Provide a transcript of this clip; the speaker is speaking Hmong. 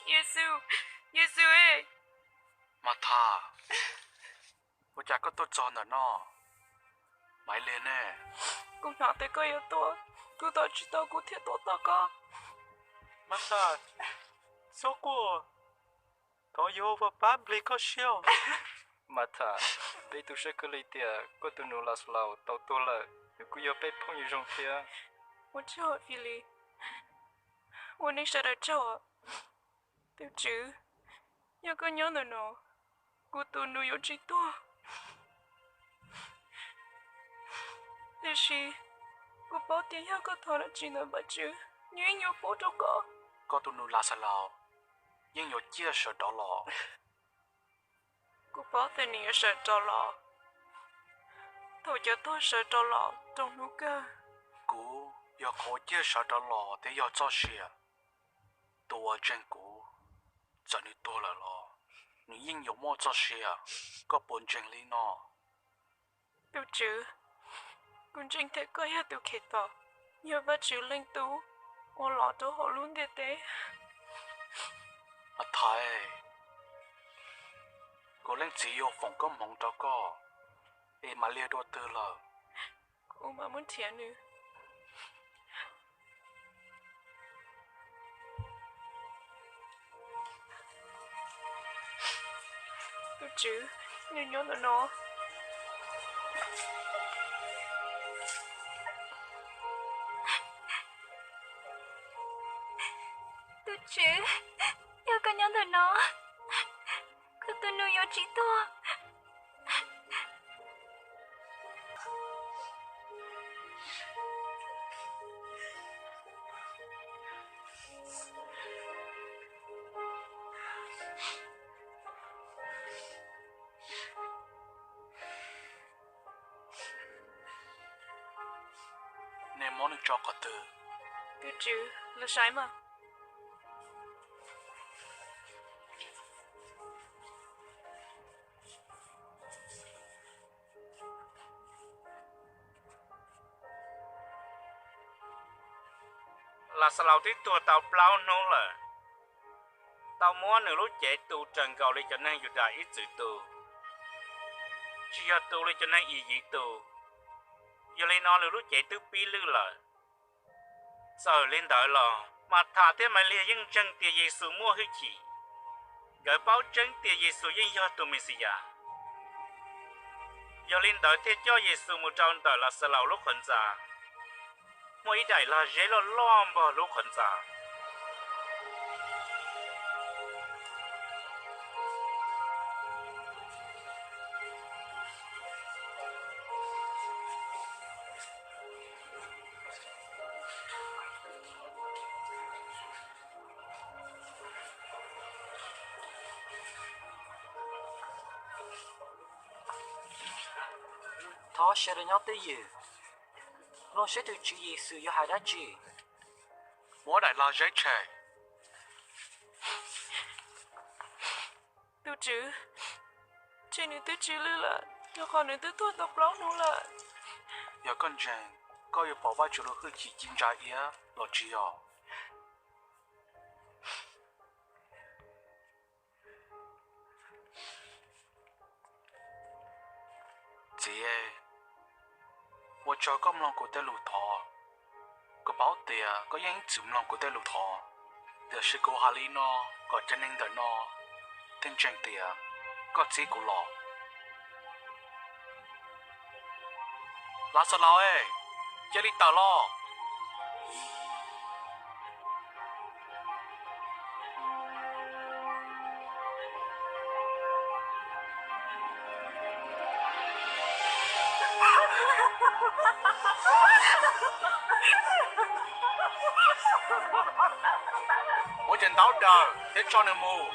Yexus, Yexus e. Mathas, ua cas koj tuaj txog ntawm no? Maiv Liag ne? Kuv hnov tias koj yuav tuaj, kuv tos tsis tau kuv thiaj tuaj tos koj. Mathas, txhob quaj, thov Yehaujas pab nplig koj siab. Mathas, peb tu siab kawg li tias koj tus nus Laxalaus tau tuag lawm, nws kuj yog peb phooj ywg zoo thiab. Ua tsaug Filis, ua neej sawv daws tsaug. Tus Tswv, yog koj nyob ntawm no, kuv tus nus yuav tsis tuag. Tiam sis kuv paub tias yog koj thov dab tsi ntawm Vajtswv, nws yeej yuav pub rau koj. Koj tus nus Laxalaus yeej yuav ciaj sawv rov los. Kuv paub tias nws yuav sawv rov los thaum cov tuag sawv rov los rau hnub kawg. Kuv yog qhov uas ciaj sawv rov los thiab yog txoj sia. Tus uas ntseeg kuv, txawm nws tuag lawm los nws yeej yuav muaj txoj sia. Koj puas ntseeg li no? Tus Tswv, kuv ntseeg tias koj yog tus Khetos, yog Vajtswv Leej Tub uas los rau hauv lub ntiaj teb. Mathais, kuv Leej Txiv yuav foom koob hmoov rau koj. Es Maiv Liag dua twg lawm? Kuv mam mus nrhiav nws. Tus Tswv, nws nyob ntawm no. Tus Tswv, yog koj nyob ntawm no, koj tus nus yuav tsis tuag. Nej muab nws tso qhov twg? Tus Tswv, los saib mas. Laxalaus twb tuag tau plaub hnub lawm. Tau muab nws lub cev tu raws nkaus li cov neeg Yudas ib txwm tu, tsis yog tu li cov neeg Iyiv tu. Yog li no nws lub cev twb pib lwj lawm. Txawm li ntawd los Mathas thiab Maiv Liag yeej ntseeg tias Yexus muaj hwj chim. Nkawd paub tseeb tias Yexus yeej yog tus Mexiyas. Yog li ntawd thiaj coj Yexus mus rau ntawm Laxalaus lub qhov ntxa. Muaj ib daim lag zeb loj loj npog lub qhov ntxa. Thov sawv daws nyob twj ywm, mloog seb tus Tswv Yexus yuav hais dab tsi. Muab daim lag zeb tshem. Tus Tswv, ntshe nws twb tsis lwj lawm, rau qhov nws twb tuag tau plaub hnub lawm. Yog koj ntseeg, koj yuav pom Vajtswv lub hwj chim ci ntsa iab los tsis yog? Txiv, ua tsaug koj mloog kuv tej lus thov. Kuv paub tias koj yeej ib txwm mloog kuv tej lus thov, tiam sis kuv hais li no kom cov neeg ntawm no thiaj ntseeg tias koj txib kuv los. Laxalaus, cia li tawm los! Muab cov ntaub daws thiab tso nws mus.